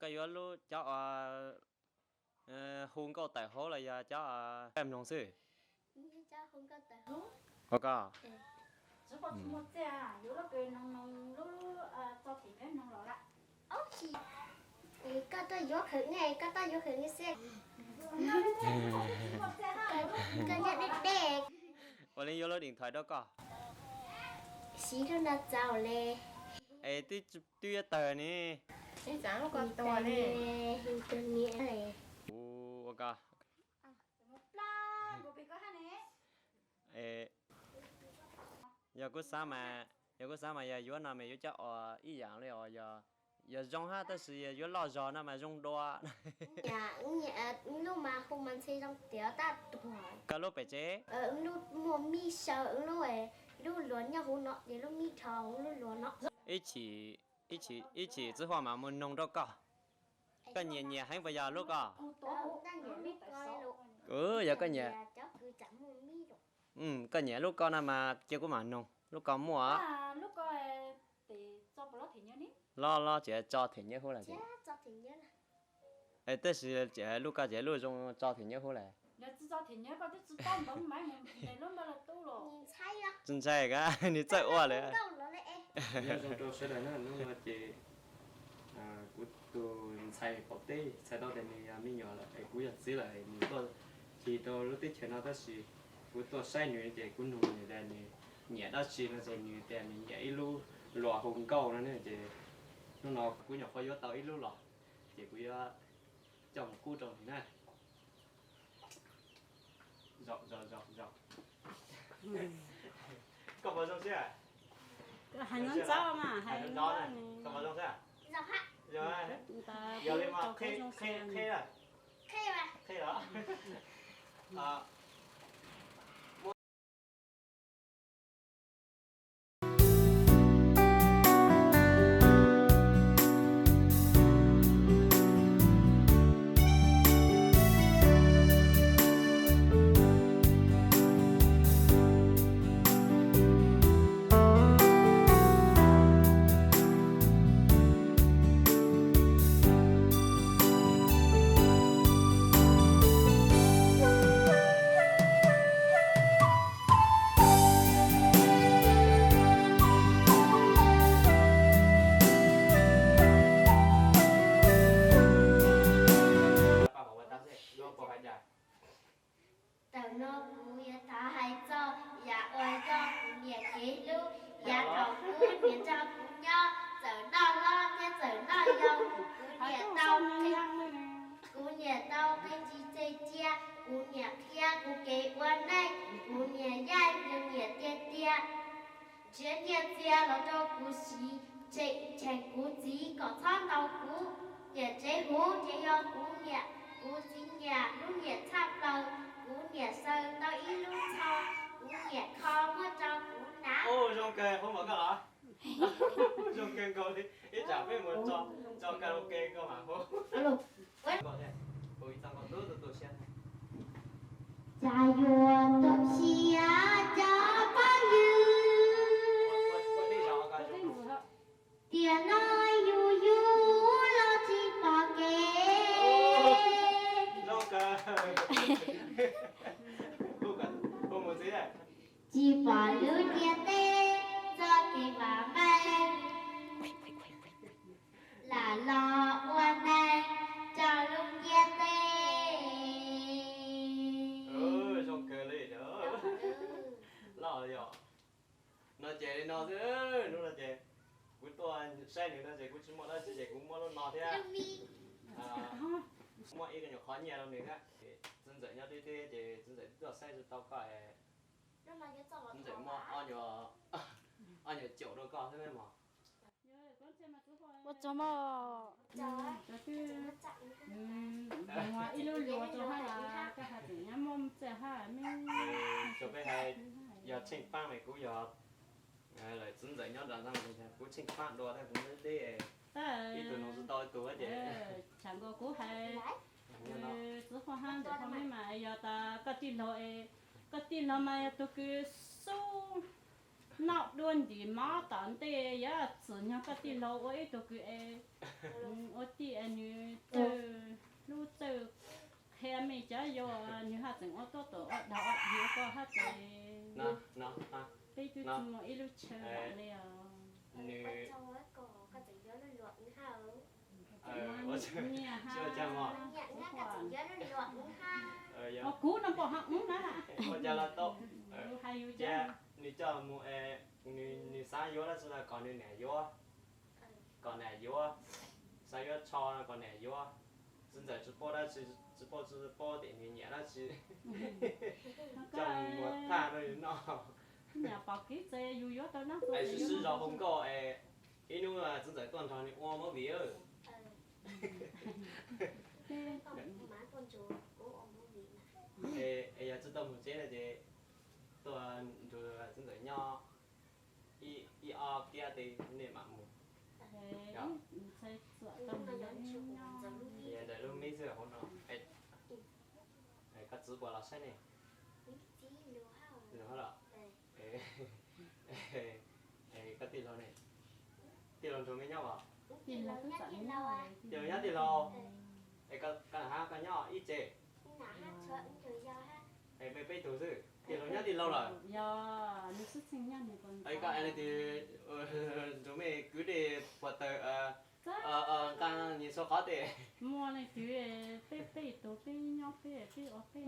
Koj yuav lub cov hu nkauj tawm hauv los yog cov paj mloog xwb? Ua koj. Ua li yuav lub điện thoại rau koj. Siv lub no txaus le. Es twb yuav tawg ne. Ua koj. Yog kuv xav mas, yog kuv xav mas yog yuav no mas yuav cov uas ib yam li uas yog zoo hab tab sis yog yuav loj zog no mas zoo dua. Lub mas hu mas ntxhe zoo tiav tab tuag. Koj lub pem tsev? Lub muaj mib saw, lub, lub luas nyob huv no ces lub mib dhau lub luas no. Ib chim, ib chim txiv huaj mas mus noog rau koj. Koj nyiam nyiam heev puas yog lub ko? Yog koj nyiam, koj nyiam lub ko no mas cia kuv mam noog lub ko muaj. Los los tseem tso them nyiaj huv lawm. Tab sis lub ko ces lub zoo tso them nyiaj huv lawm. Tsis ntshai, nws txawj ua lawm. Nyob zoo rau sawv daws na, hnub no ces kuv tus ntxhais pom teb txhais tau tias nws yog me nyuam lawm es kuv yog txiv lawm es nws tuaj ci rau lub teb chaws no tab sis kuv tuaj saib nws ces kuv nug nws tias nws nyiam dab tsi no ces nws tias nws nyiam ib lub luas hu nkauj no ne ces hnub no kuv nyuam qhuav yuav tau ib lub los ces kuv yuav coj mus pub rau nws na. Koj puas zoo siab? Hais ntxov ntxov mas, hais ntxov, koj puas zoo siab? Yog li mas qhib, qhib, qhib los. Thaum no kuv yuav thov hais txog yam uas yog kuv niam kev hlub, yav thaum kuv niam nrog kuv nyob, txawm noj hlob thiab txawm noj yau, kuv niam tau, kuv niam tau qee ntsis txeg cia, kuv niam qhia kuv kev ua neej, kuv niam yaij yus niam tiag tiag. Nrhiav nyiaj txiag los rau kuv siv, tseem cheem kuv txiv kom txhob ntaus kuv. Niam tsev huv ces yog kuv niam, kuv txiv niam lub niam tshaj plaws, kuv niam xaws tau ib lub tsho, kuv niam kho muab rau kuv hnav. Ub, zoo kawg, hu mos koj los. Zoo kawg nkaus li, ib tsam peb mus tso karaoke koj mam hu. Cas yuav tu siab cov phooj ywg, tiam no yus yus los tsis pom kev, tsis pom lub ntiaj teb txoj kev vam meej, lam los ua neej rau lub ntiaj teb. Zoo kawg li. Loj yog no ces li no xwb, hnub no ces kuv tuaj saib nws no ces kuv tsis muaj dab tsi ces kuv muab lub no thiab muab ib nyuag qhov nyiaj rau nws thiab. Txiv ntxawm nyob deb deb ces txiv ntxawm twb tuaj saib tsis tau koj. Txiv ntxawm muab ob nyuag caum rau koj thiab mog. Ua tsaug mog. Ib lub luas rau hab los koj has tseem nyob muaj txiaj hab me. Tsuas peb hais yog tsheej paab mas kuv yog lawm txiv ntxawm nyob nram no kuv tsheej paab dua tab kuv deb deb, ib tug noog tsis tau ib tug ces tshaam nkaus kuv hais txiv Huaj hab ntawm Huaj me mas yog tas koj tij laug es, koj tij laug mas yog tug kws xub Noj dua ntim mov tom ntej yuav txwm nyog koj tij laug ua ib tug kws es ua tij es nws txawj hlub txawj qhia mej cov yau, nws haj tseem ua tuab tom ua dog ua dig koj hab ces peb twb tsis muaj ib lub chaw li os. Kuv no npau hab ub na, hais yus cov nws coj mus, nws xav yuav dab tsi los kom nws niam yuav, kom niam yuav, xav yuav tsho no kom niam yuav. Txiv ntxawm tsis paub dab tsi, tsis paub tsis paub tias nws nyiam dab tsi, coj mus muag thaj rau nws noj. Niam pom kev txawm yus yuav tau dab tsi es sib sib zog hu nkauj es ib hnub txiv ntxawm tuaj nrog nws ua movie. Es yog tsis tau mus tsev no ces tuaj nrog txiv ntxawm nyob ib ob kiab tej nej mam mus. Ntawm lub me xwb hauv no. Koj txiv puas los saib ne? Los los. Koj tij laug ne? Tij laug nrog mej nyob os? Tij laug nyob tij laug. Es koj hab koj nyob ib tse? Es peb peb tug xwb, tij laug nyob tij laug lawm. Koj es leej twg nrug mej kwv dej puag taws nqa nyias txhua qhov tej? Muaj leej twg, peb peb tug peb nyob peb peb ua peb.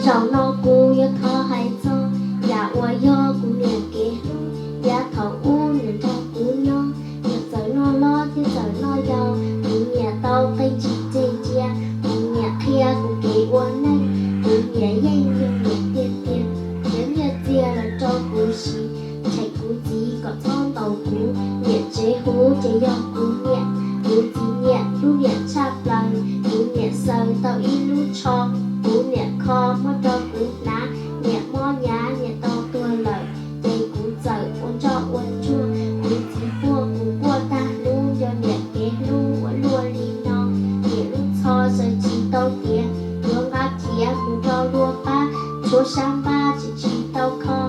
Zaum no kuv yuav thov hais txog yam uas yog kuv niam kev hlub, yav thaum ub nws nrog kuv nyob, nws txawm noj hlob thiab txawm noj yau, kuv niam tau qee tsib tseg cia, kuv niam qhia kuv kev ua neej, kuv niam yeej yog niam tiag tiag, nws nyiaj txiag los rau kuv siv, tseem kuv txiv kom txhob ntaus kuv, niam tsev huv ces yog kuv niam, kuv txiv niam hlub niam tshaj plaws, kuv niam xaws tau ib lub tsho, kuv niam kho muab rau kuv hnav, niam mob hnyav niam tau tuag lawm, ces kuv txawm ua ntsoj ua ntsuag, kuv txiv quaj kuv quaj tag hnub, yog niam kev hlub ua luaj li no, niam lub tsho xaws tsis tau tiav, yuav nqa khiav mus rau luag pab, tshuav sab npab tseem tsis tau kho,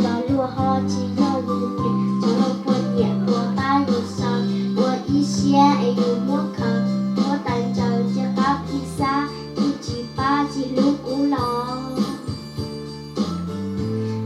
los luag ho tsis yog yus niam, tsuas yog poj niam puas pab yus xaws, ua ib siab es yus muab khaws, muab tais ntsaws cia qab phij xab, twb tsis pab tsis hlub kuv los.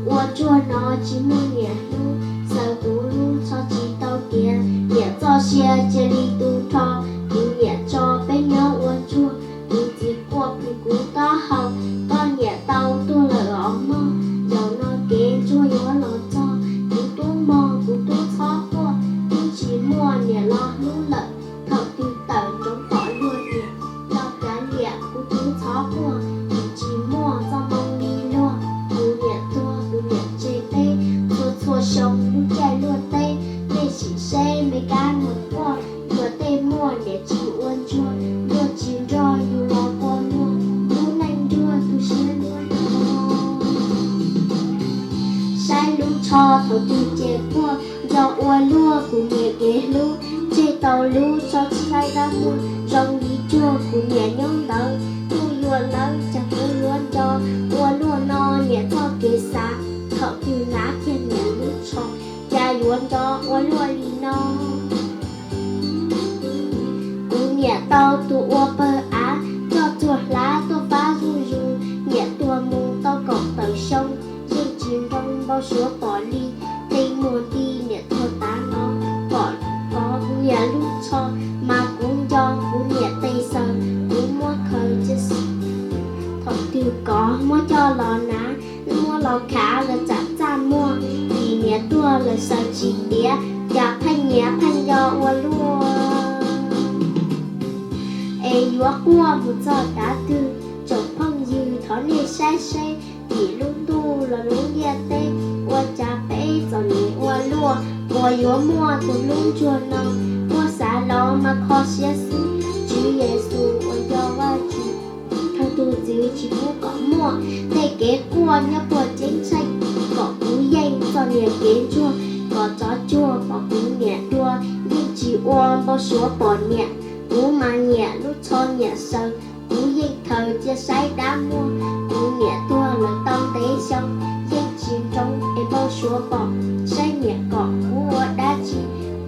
Ua ntsuag no tsis muaj niam hlub, xaws kuv lub tsho tsis tau tiav, niam txoj sia cia li tu nrho, kuv niam tso peb nyob ua ntsuag, kuv txiv quaj plhws kuv taub hau, koj niam tau tuag lawm os mog, zaum no kev ntsuag yuav los txog, kuv tub mog kuv tub txhob quaj, twb tsis muaj niam los hlub lawm, thaum twg tawm ntsoov tom luag niam, los kav liam kuv tub txhob quaj, kuv tsis muaj txoj moo li luag, kuv niam tuag kuv niam tseg peb, txhua txhua xyoo lub caij luag teb, nej sim seb me kab muag quaj, luag tej muaj niam tsis ua ntsuag, luag tsis nrog yus los quaj muag, lub neej nruag tu siab luag. Saib lub tsho thaum twg ces quaj, nco ua luaj kuv niam kev hlub, tseg tau lub tsho tsis laib dab muag, zoo li tsuag kuv niam nyob ntawd, tuaj yuav lawv cas kuv yuav nco, ua luaj no niam txoj kev xav, thaum twg hnav kiag niam lub tsho, cas yuav nco ua luaj li no. Kuv niam tau tus ua pawg av, coj txuag hlav tuaj pab zuj zus, niam tuag mus tau kaum tawm xyoo, yeej tsis nroo npau suav pom Muab coj los hnav, muab los khav lawv tsam txaj muag, vim niam tuag lawv sawv tsis tiav, cas pheej nyiam pheej nco ua luaj. Es yuav quaj mus txog tav twg, tsoom phooj ywg thov nej saib seb, vim lub ntuj los lub ntiaj teb, ua cas peb txom nyem ua luaj, uas yuav muaj tus hlub ntsuag no, muab xav los mas kho siab xwb. Tswv Yexus uas yog Vajtswv, thaum tus txwv tsis pub kom muaj tej kev quaj nyob puag ceeb tsheej, kom kuv yeej txoj niag kev ntsuag, kom tsov tsuag pom kuv niam dua, yeej tsis ua npau suav pom niam. Kuv mas nyiam lub tsho nyiam saws, kuv yeej khaws cia saib dab muag. Kuv niam tuag lawm tau ntev xyoo, yeej tsis nroo es npau suav pom, saib niam kom kuv ua dab tsi,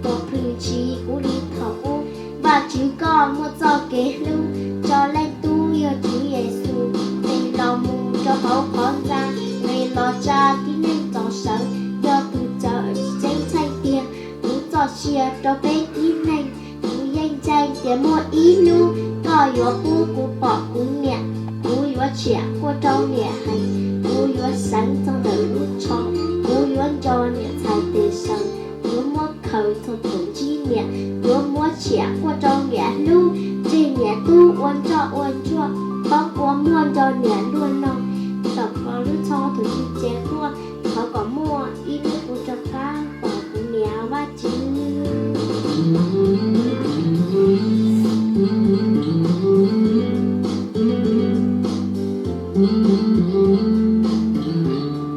puas plhws ntshis kuv li thaum ub. Vajtswv koj muaj txoj kev hlub, tso leej tub yog Tswv Yexus tes los mus rau hauv qhov ntxa, nqis los tsa tib neeg txaus sawv, yog tus cawm ceeb tsheej tiag. Kuv txoj sia rau peb tib neeg, kuv yeej ntseeg tias muaj ib hnub koj yuav pub kuv pom kuv niam. Kuv yuav tshiam quaj rau niam heev, kuv yuav seev txog ntawm lub tsho, kuv yuav nco niam ntxhais tes saws, yuav muab khaws txog thaum ntsib niam, yuav muab tshiam quaj rau niam hlub, tseg niam tub ua nroj ua ntsuag, poob ua muag nco niam luaj no. Thaum ko lub tsho thaum twg ces quaj, thov kom muaj ib hnub kuv rov qab pom kuv niam Vajtswv.